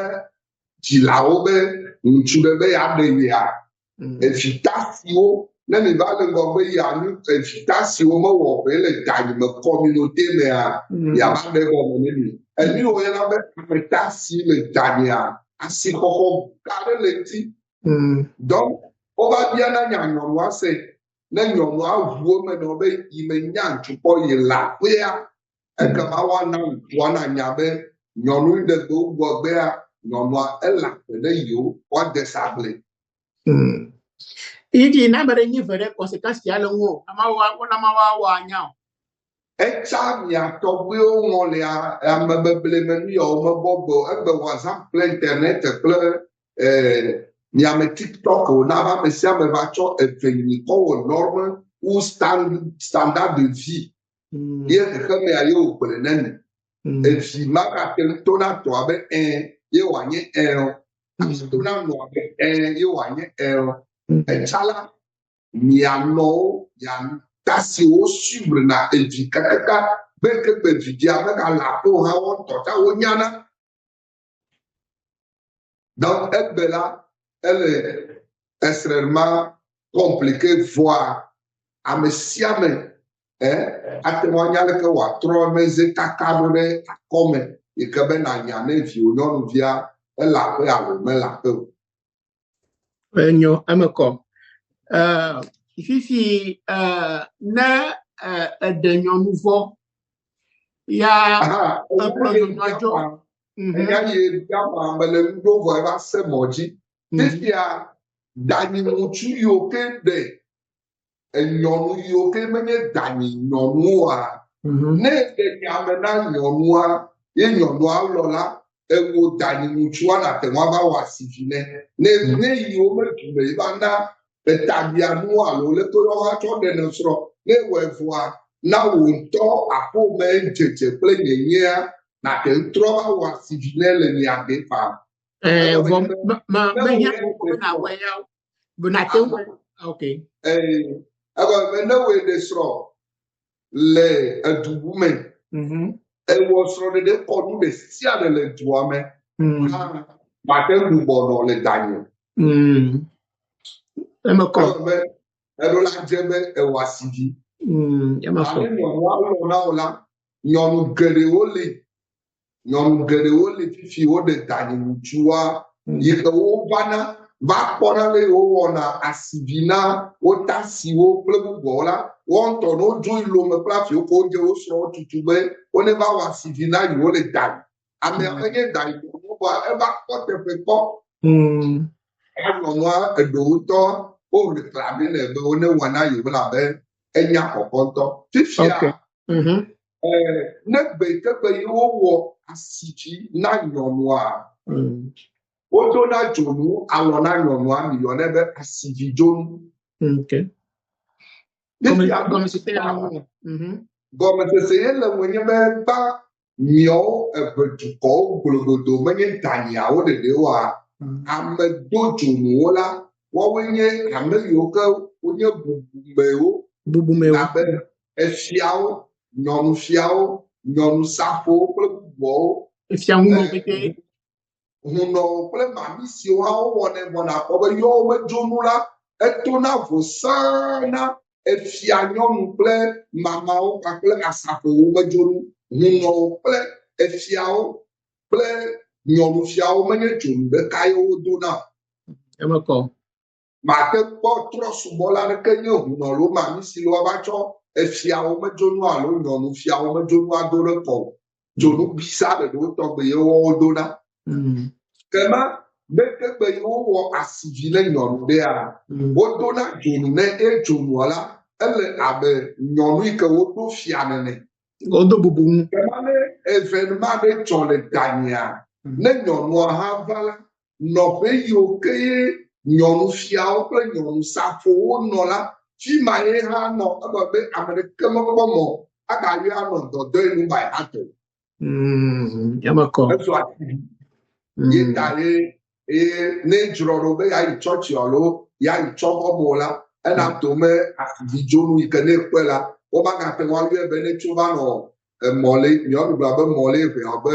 dzilawo be ŋutsu ɖe be yeaɖe yea evi tasiwo ne mi va le ŋgɔgbe yia nu evi tasiwo mewɔ ƒe le danyime communauté mea yava ɖe gɔme ne mi. Enu yi woyɔna be ame tasi le danyia asixɔxɔ gã ɖe le eŋuti. Donc wova biana nya nyɔnua se ne nyɔnua ʋu eme nɔ be yi menya ŋutsu kpɔ yi le aƒea ekema woana ŋutsua nanya be nyɔnu yi ɖe gbe wogbɔ gbea nyɔnua ele aƒe ne yewo woade sable. Yi na ame ɖe nyi ve ɖe conséquence ya le ŋu o. Ama wa nama wa wɔ anya o. Etsa mia tɔgbuiwo ŋɔlia amebeble me nu yawo mebɔ be o. Egbe WhatsApp kple internet kple eh, miame TikTok o na be ame sia ame va tsɔ eve nyi kɔ wɔ norme ou standard de vie. Ye xexemea ye wògblẽ ne mi. Evi magate ŋu tona tɔa be ɛ ye wòanye ɛ o. Tona nɔa be ɛ ye wòanye ɛ o. Etsa la mianɔwo miatasiwo suivre na evi kakaka be ke gbe vidzia megale aƒe o hã woŋutɔ ta wonyana. Donc egbe la ele extrêmement compliqué voa ame sia ame eh, ate ŋu anya leke wòatrɔ meze kaka ɖo ɖe akɔme yi ke be nànya ne viwò nyɔnuvia ele aƒe alo mele aƒe o. Enyo eme kɔ. Fifi ne eɖe nyɔnu vɔ ya ekplɔ nyɔnua dzo. Enya yi bia ƒã mele nu ɖo vɔ eva se mɔ dzi. Fifia danyi ŋutsu yiwo ke ɖe enyɔnu yiwo ke menye danyi nyɔnua ne eɖe nyame na nyɔnua ye nyɔnua lɔ la ewo danyi ŋutsua nate ŋu ava wɔ asivi nɛ. Ne ne yiwo me du me yi va na etabianu alo leke woyɔ va tsɔ ɖe ne srɔ̃ ne ewɔe vɔa na wò ŋutɔ aƒeme dzedze kple nyenyea nate ŋu trɔ va wɔ asivi nɛ le mia de faa. Vɔ mehiã be nawɔe ya o. Be nate ŋu. Ok. Egɔme be ne wòe ɖe srɔ̃ le edu bu me, ewɔ srɔ̃ɖeɖe kɔnu ɖe sia ɖe le dua me, hã mate ŋu gbugbɔ nɔ le danye. Eme kɔ. Egɔme be eɖo la dze be ewɔ asivi. Eme kɔ. Ale nyɔnua lɔ̃ na wò la, nyɔnu geɖewo li nyɔnu geɖewo li fifi woɖe danyi ŋutsua yi ke wovana va kpɔna le wowɔna asivi na wo tasiwo kple bubuawo la woa ŋutɔ ne wodzo yi lome kple afi wo ko wodze wo srɔ̃wo tutu be wone va wɔ asivi na yewo le danyi. Amea menye danyi nyɔnu vɔa eva kpɔ teƒe kpɔ. Nyɔnua eɖewo ŋutɔ wo réclamer nɛ be wone wɔ na yewo labe enya kɔkɔ ŋutɔ. Fifia ne gbe ke gbe yi wowɔ asivi na nyɔnua wodona dzonu alɔ na nyɔnua miyɔnɛ be asivi dzonu. Gɔmesese ya le ŋu. Gɔmesese ye le ŋu nye be gbã miawo eve dukɔwo gblogodo menye danyiawo ɖeɖe oa ame do dzonuwo la woawoe nye ame yiwo ke wonye bubumewo. Bubumewo. Abe efiawo, nyɔnufiawo, nyɔnusaƒowo kple bubuawo. Efiaŋunɔwo pete. Hunɔwo kple mami siwo hã wowɔnɛ vɔ nakpɔ be yewo medzonu la etona vo sãa na efia nyɔnu kple mamawo kpakple asaƒowo medzonu. Hunɔwo kple efiawo kple nyɔnufiawo menye dzonu ɖeka ye wodona. Eme kɔ. Mate kpɔ trɔ̃subɔla aɖeke nye hunɔ alo mami si woava tsɔ efiawo medzonu alo nyɔnufiawo medzonu ado ɖe kɔ o. Dzonu bisa ɖeɖewo tɔgbe ye wodona. Kema be ke gbe yi wowɔ asivi ne nyɔnu ɖea, wodona dzonu ne ye dzonua la ele abe nyɔnu yi ke woɖo fia nene. Wodo bubu ŋu. Kema ne événement ɖe dzɔ le danyia, ne nyɔnua hã va la, nɔƒe yiwo ke ye nyɔnufiawo kple nyɔnusaƒowo nɔ la, fi ma ye hã nɔ egɔme be ame ɖeke mekpɔ mɔ agayɔ anɔ dɔdɔe nu by heart o. Eme kɔ. Ezu asivi. Ye ta ye eye ne dzrɔ ɖo be yeayi tsɔtsi alo yeayi tsɔxɔ me o la, ena dome asivi dzonu yi ke ne ekpɔe la, womagate ŋu ayɔe be ne tso va nɔ emɔle, miawo mi gblɔ be mɔle ʋeawo be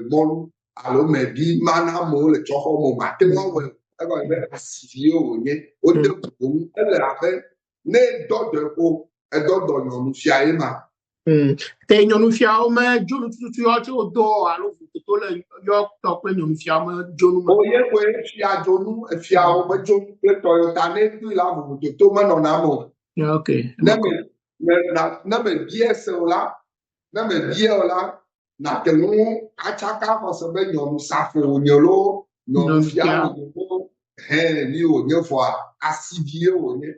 mɔlu alo mɛbi mana amewo le tsɔxɔ me o, mate ŋu awɔe o. Egɔme be asivi ye wònye. Wode bubu ŋu. Ele abe ne edɔ dɔe ko edɔ dɔ nyɔnufia ye ma. Te nyɔnufiawo me dzonu tututu yɔ tso do alo vototo le yɔ tɔ kple nyɔnufiawo me dzonu me. O ye koe fia dzonu, efiawo me dzonu kple tɔyɔ ta ne doe la vovototo menɔna eme o. Ok. Ne me, me, na, ne me bia se o la, ne me bia o la, nàte ŋu atsaka xɔse be nyɔnu safo wònye loo, nyɔnu fia wònye loo, hɛ mi wònye vɔa asivie wònye.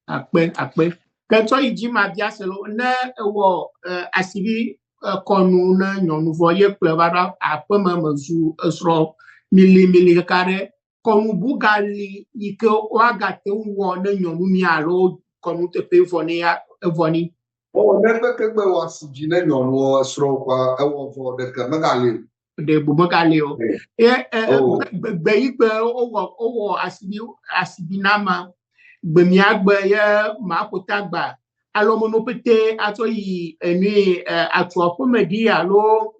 Akpe, akpe. Ke tsɔ yi dzi ma bia se lo, ne ewɔ asivi kɔnu ne nyɔnu vɔ ye kplɔe va ɖo aƒeme me zu esrɔ̃ milimili kaka ɖe, kɔnu bu gali yi ke woagate ŋu wɔ ne nyɔnu mi alo kɔnu teƒe vɔ ne ya evɔ ni. O, ne gbe ke gbe wɔ asi dzi ne nyɔnu esrɔ̃ ƒe ewɔ vɔ ɖeke megali o. Ɖe bu megali o. Ye gbe yi gbe wowɔ wowɔ asibi asibi na ma gbe mia gbe ye ma ƒo ta gba alo meno pete atsɔ yi enui atua ƒeme ɖi alo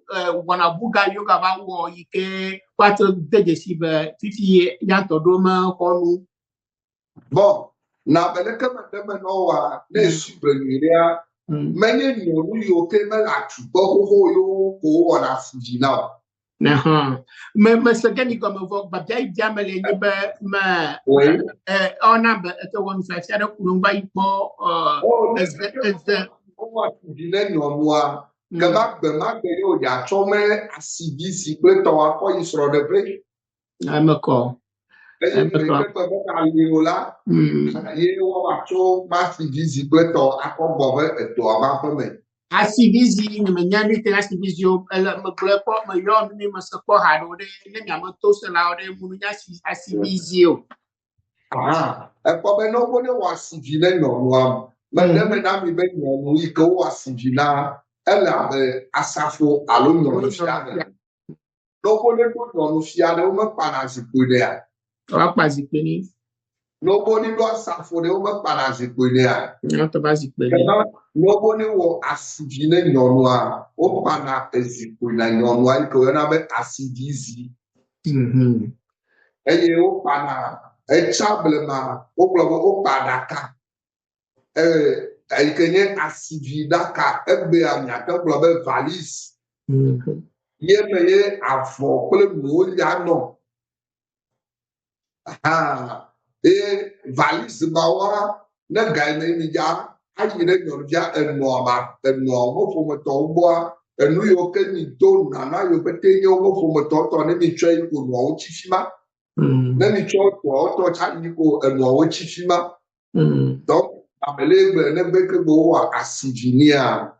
wɔna bu gali wo gava wɔ yi ke woatsɔ de dzesi be fifi ye yantɔ ɖo me xɔ nu. Bon, na be leke me ɖe me nɔ wa ne esi gbe nyui ɖea, menye nyɔnu yiwo ke mele atsu gbɔ xoxo yewo ko wowɔna asi dzi na o. Aha. Me me se ge mi gɔme vɔ gbabia yi bia me le nye be me ɔna be eke wɔ nufiafia ɖe ku ɖe ŋu va yi kpɔ eze eze. Wowɔ asi dzi ne nyɔnua ke ma gbe ma gbe ye wòdze atsɔ me asivi si kple tɔwa kɔ yi srɔ̃ɖeƒe. Eme kɔ. Eye gbe ke gbe megali o la, ye woava tso masivizi kple tɔ akɔ gbɔ be etoa ma ƒe me. Asivizi nye menya nu te asivizi o ele megblɔe kpɔ meyɔ nu mi mese kpɔ haɖe o ɖe ne miame to selawo ɖe mu nya asivizi o. Aha, ekpɔ be ne wo ne wɔ asivi ne nyɔnua meɖe me na mi be nyɔnu yi ke wowɔ asivi na ele abe asafo alo nyɔnufia ene. Ne wobe ne ɖo nyɔnufia ɖe womekpana zikpui ɖea? Woakpa zikpui ni. Ne wobe ne ɖo asafo ɖe womekpana zikpui ɖea? Woatɔ va zikpui ni. Ne wobe ne wɔ asivi ne nyɔnua, wokpana ezikpui na nyɔnua yi ke woyɔna be asivizi. Eye wokpana etsa blema wogblɔ be wokpa ɖaka. Eyi ke nye asivi ɖaka egbea miate ŋu gblɔ be valise. Ye me ye avɔ kple nuwo ya nɔ. Ha eye valise mawoa ne ga yi me mi dza ayi ɖe nyɔnuvia enɔa ma enɔa woƒe ƒometɔwo gbɔa enu yiwo ke mi do nana yiwo pete nye woƒe ƒometɔwo tɔ ne mi tsɔe yi ko nuawo tsi fi ma. Ne mi tsɔ tɔawo tɔ tsa yi ko enuawo tsi fi ma. Donc ame le gblɔ ne gbe ke gbe wowɔ asivi nia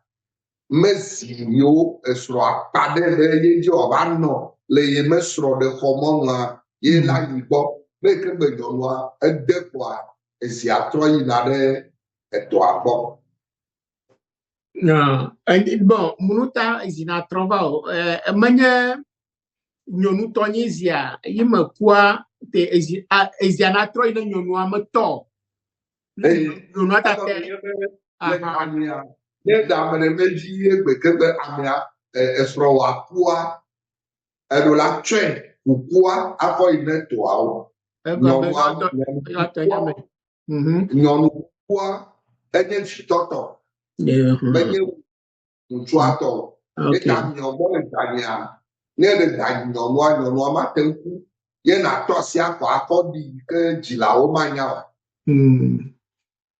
mezi yiwo esrɔ̃ akpa ɖe ɖe ye dzi wòava nɔ le ye me srɔ̃ ɖe xɔ mɔnua ye la yi gbɔ ne ke gbe nyɔnua ede kpoa ezia trɔ yina ɖe etɔa gbɔ. Bon, munu ta zina trɔ va o. Menye nyɔnutɔ nye zia yi me kua te ezi ezia na trɔ yi ne nyɔnua metɔ. Nyɔnua ta te. Aha. Ne da ame ɖe medzi ye gbe ke be amea esrɔ̃ wɔ kua eɖo la tsɔe kukua akɔ yi ne tɔawo. Nyɔnu kua enye fitɔtɔ. Menye ŋutsua tɔ o. Eta miɔ gbɔ le danyea ne ɖe da nyɔnua nyɔnua mate ŋu ku ye natɔ asi akɔ akɔ ɖi ke dzilawo manya o.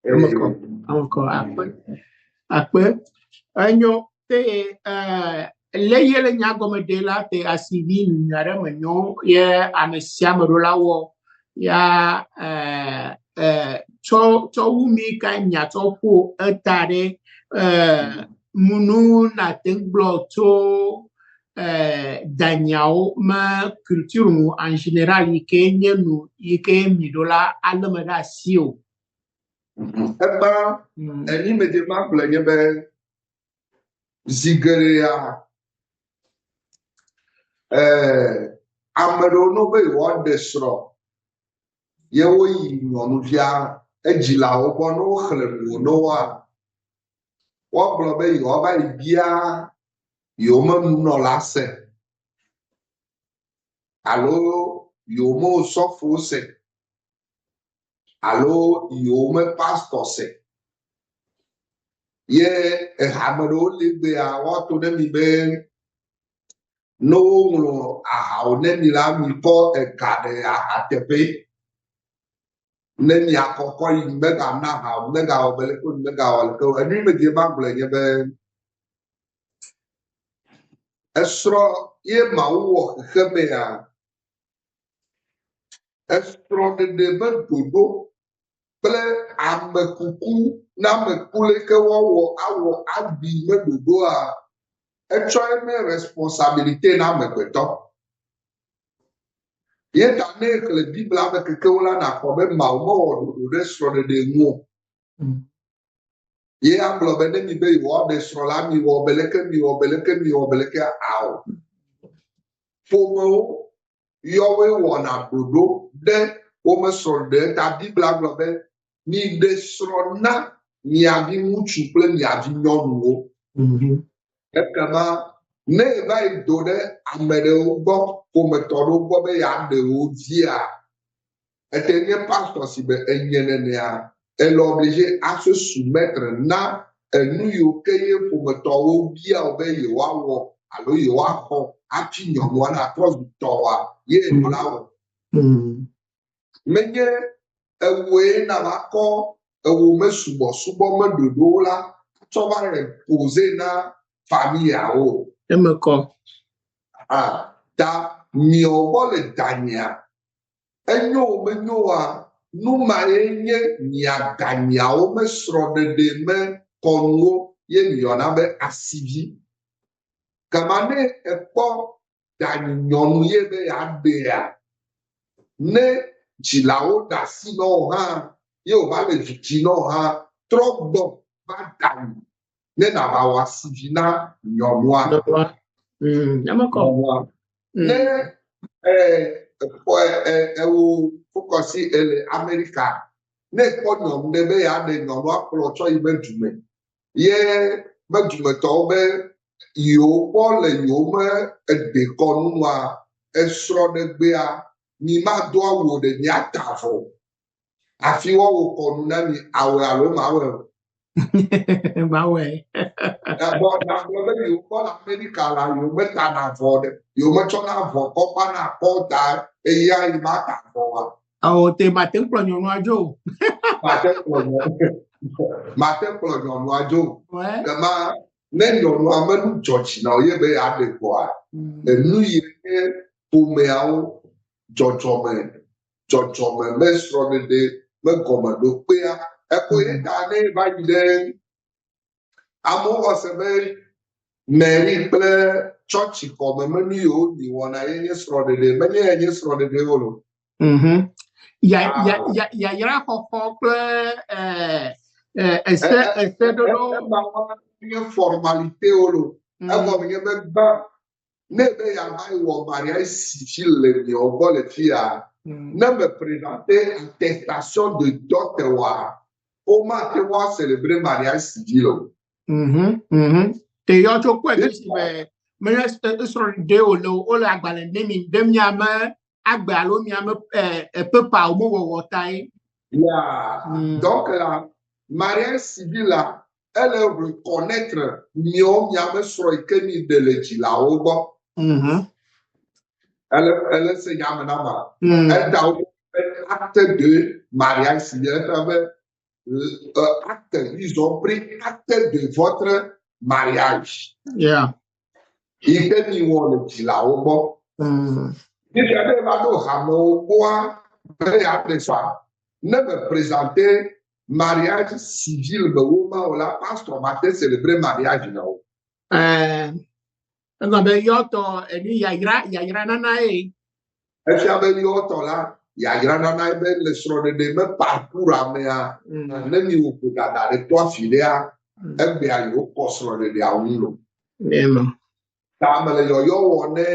Amekɔ, amekɔ, akpe, akpe. Enyo te le ye le nya gɔme ɖe la te asivi nu aɖe me nyo ye ame sia ame ɖo la wɔ ya tsɔ tsɔ wu mi ka nya tsɔ ƒo eta ɖe munu nate ŋu gblɔ tso danyawo me culture ŋu en général yi ke nye nu yi ke mi ɖo la alé me ɖe asi o. Egbã enyi me dze ma gblɔ nye be zi geɖea Eh, ame ɖewo no be yewoaɖe srɔ̃ ye woyi nyɔnuvia edzilawo gbɔ ne woxlẽ nu ne woa, woagblɔ be yewoava yi bia yewo me nunɔla se alo yewo me osɔfo se alo yewo me pastɔ se. Ye ehame ɖewo li egbea woato ɖe mi be ne woŋlɔ ahawo ne mi la mikɔ ega ɖe aha teƒe ne miakɔkɔ yi megana aha o megawɔ be leke o megawɔ leke o. Enu yi medie magblɔe nye be esrɔ̃ ye Mawu wɔ xexemea. Esrɔ̃ɖeɖe be ɖoɖo kple amekuku na ame ku leke woawɔ awɔ aɖui me ɖoɖoa, etsɔ eme responsabilité na amegbetɔ. Ye ta ne exlẽ Biblia me kekewo la, nàkpɔ be Mawu mewɔ ɖoɖo ɖe srɔ̃ɖeɖe ŋu o. Ye agblɔ be ne mi be yewoaɖe srɔ̃ la, miwɔ be leke, miwɔ be leke, miwɔ be leke, ao. Ƒomewo yɔwoe wɔna ɖoɖo ɖe wome srɔ̃ɖeɖe ta. Biblia gblɔ be miɖe srɔ̃ na mia vi ŋutsu kple mia vi nyɔnuwo. Ekema ne eva yi do ɖe ame ɖewo gbɔ, ƒometɔ ɖewo gbɔ be yeaɖe wo via, ete nye pastor si be enye nenea, ele obligé à se soumettre na enu yiwo ke ye ƒometɔwo bia wo be yewoawɔ alo yewoaxɔ hafi nyɔnua natrɔ zu tɔwoa, ye ɖo la wɔ. Menye ewòe nava kɔ ewò me subɔsubɔ me ɖoɖowo la tsɔ va imposer na familleawo. Eme kɔ. Ah, ta miawo gbɔ le danyea, enyo o menyo oa, nu mae nye mia danyeawo me srɔ̃ɖeɖe me kɔnuwo ye miyɔna be asivi. Gama ne ekpɔ danyi nyɔnu ye be yeaɖea, ne dzilawo ɖe asi na wò hã ye wòva le vi dzi na wò hã, trɔ gbɔ va danyi ne nàva wɔ asivi na nyɔnua. Nyɔnua. Eme kɔ. Nyɔnua. Ne ekpɔ ewo fokɔsi ele Amerika, ne ekpɔ nyɔnu ɖe be yeaɖe nyɔnua kplɔ tsɔ yi be dume, ye be dumetɔwo be yewo gbɔ le yewo me edekɔnu nua, esrɔ̃ɖegbea, mi mado awu o ɖe miata avɔ o. Hafi woawɔ kɔnu na mi, awɔe alo mawɔe o? Mawɔe. Bɔn nagblɔ be yewo gbɔ le Amerika la, yewo metana avɔ ɖe, yewo metsɔna avɔ kɔ kpana akɔ ta eya yi mata avɔ wa. Awɔ te mate ŋu kplɔ nyɔnua dzo. Mate kplɔ nyɔnua, mate kplɔ nyɔnua dzo. Gama ne nyɔnua menu dzɔ dzi na wo ye be yeaɖe gbɔa, enu yi nye ƒomeawo dzɔdzɔme dzɔdzɔme me srɔ̃ɖeɖe me gɔmeɖokpea. Eko ye ta ne va yi ɖe amewo xɔ se be mairie kple tsɔtsi xɔme me nu yiwo mi wɔna ye nye srɔ̃ɖeɖe, menye ye nye srɔ̃ɖeɖe o lo. Ya ya ya yayra xɔxɔ kple ese ese ɖoɖo. Ema nye formalité o lo. Egɔme nye be gbã ne be yeava yi wɔ mariage civil le miawo gbɔ le fia, ne me présenter attestation de dot oa, womate ŋu acélébrer mariage civil o. Te yɔ tso kpɔe dze si be menye esrɔ̃ɖeɖe o le wole agbalẽ ɖe mi ɖe miame agbe alo miame pepawo mewɔwɔ tae. Ya, donc la mariage civil la ele reconnaître miawo miame srɔ̃ yi ke mi ɖe le dzilawo gbɔ. Ele ele se nya me na ma. Eda wo be acte de mariage civil efia be acte ils ont pris acte de votre mariage. Yi ke mi wɔ le dzilawo gbɔ. Fifia ne va ɖo hamewo gbɔa be yeaɖe srɔ̃a, ne me présenter mariage civil me wo ma o la, pastor mate célébrer mariage na o. Egɔme be yɔtɔ enu yayra yayra nana ye. Efia be yɔtɔ la yayra nana ye be le srɔ̃ɖeɖe me parcours amea ne mi wò vodada ɖe to afi ɖea, egbea yewo kɔ srɔ̃ɖeɖea ŋu lo. Ema. Ta me le yɔyɔ wɔ ne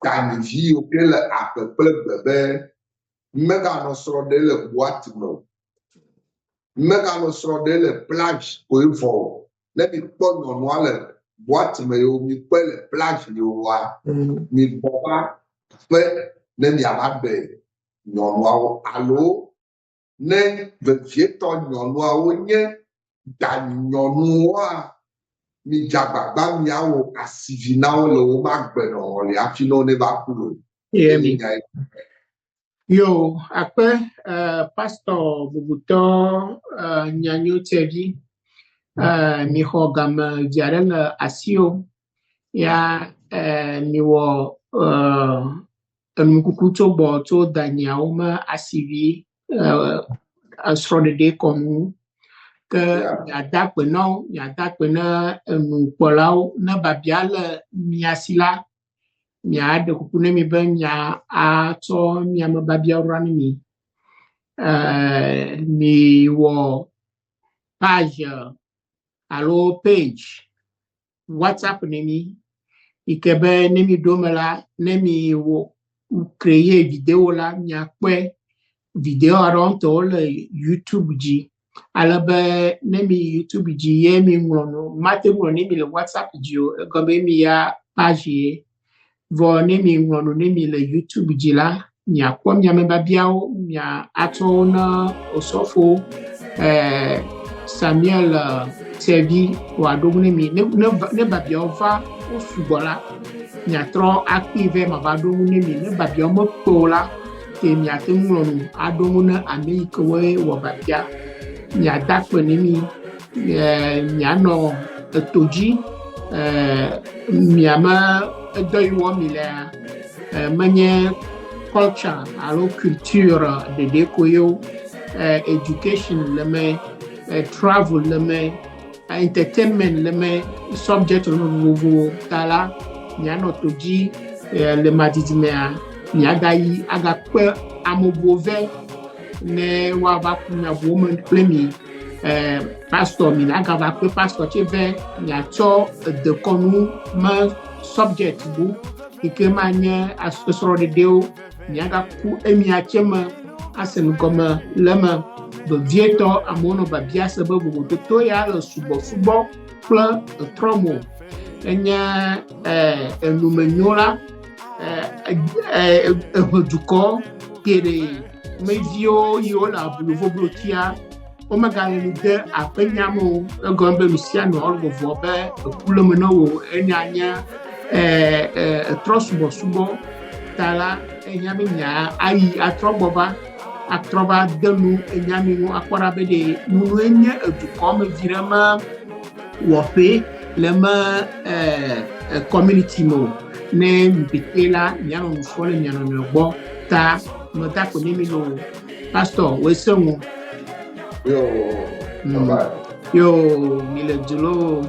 Danyivi yiwo ke le aƒe kple gbe be meganɔ srɔ̃ ɖe le boîte me o. Meganɔ srɔ̃ ɖe le plage koe vɔ o. Ne mikpɔ nyɔnua le boîte me yewo mikpɔe le plage yewoa, migbɔ va aƒe ne miava ɖe nyɔnuawo alo ne vevietɔ nyɔnuawo nye danyɔnuwoa, midze agbagba miawɔ asivi na wo le woƒe agbenɔnɔ li hafi ne woneva ku loo. Ye mi. Eye nya ye. Yo, akpe eh, pastor bubutɔ eh, Nyanyo Tsevi. Eh, mixɔ game vi aɖe le asiwò ya eh, miwɔ eh, enukuku tso gbɔ tso danyiawo me asivi eh, esrɔ̃ɖeɖe kɔnu ke Yeah. miada akpe na wo, miada akpe na enukpɔlawo ne biabia le mia si la miaɖe kuku ne mi be mia atsɔ miame biabiawo ɖo ne mi. Eh, miwɔ page alo page WhatsApp ne mi yi ke be ne mi ɖo me la, ne mi wɔ créer video la, miakpɔe video aɖewo ŋutɔwo le YouTube dzi. Ale be ne mi yi YouTube dzi ye mi ŋlɔ nu, mate ŋlɔ ne mi le WhatsApp dzi o, egɔme be mi ya page ye. Vɔ ne mi ŋlɔ nu ne mi le YouTube dzi la, miakpɔ miame biabiawo, mia atsɔ wo na osɔfo eh, Samuel Tsevi wòaɖo ŋu ne mi. Ne, ne, ne biabiawo va wo sugbɔ la, miatrɔ akpee vɛ mava ɖo ŋu ne mi. Ne biabiawo mekpe o la, ke miate ŋu ŋlɔ nu aɖo ŋu ne ame yi ke woe wɔ biabia. Miada akpe ne mi, eh, mianɔ eto dzi, eh, miame edɔ yi wɔm mi lea, eh, menye culture alo culture ɖeɖe ko ye o, eh, education le me, eh, travel le me, entertainment le me, subject le me vovovowo ta la, mianɔ to dzi eh, le madidimea, miagayi agakpe ame buwo vɛ ne woava ku nya buwo me kple mi. Eh, pastor mi nagava kpe pastor tse vɛ miatsɔ edekɔnu me subject bu yi ke manye esrɔ̃ɖeɖewo miagaku emia tse me ase nu gɔme le eme. Vevietɔ amewo nɔ biabia se be vovototo ya le subɔsubɔ kple etrɔmo enye eh, enumenyo la eh, eh, eʋedukɔ geɖe meviwo yiwo le abuluvoblotia womegale nu de aƒenya me o. Egɔme be nu sia nu wole vɔvɔ be eku le me na wo enya nye eh, eh, etrɔ subɔsubɔ ta la ehiã be mia ayi atrɔ gbɔ va atrɔ va de nu enya mi ŋu akpɔ ɖa be ɖe nunue nye edukɔ me vi ɖe me wɔƒe le me eh, eh, community me o. Ne mi pete la mianɔ nu srɔ̃ le mia nɔnɔewo gbɔ ta meda akpe ne mi loo. Pastor, wòe se ŋu. Yo, bye bye. Yo, mi le du loo.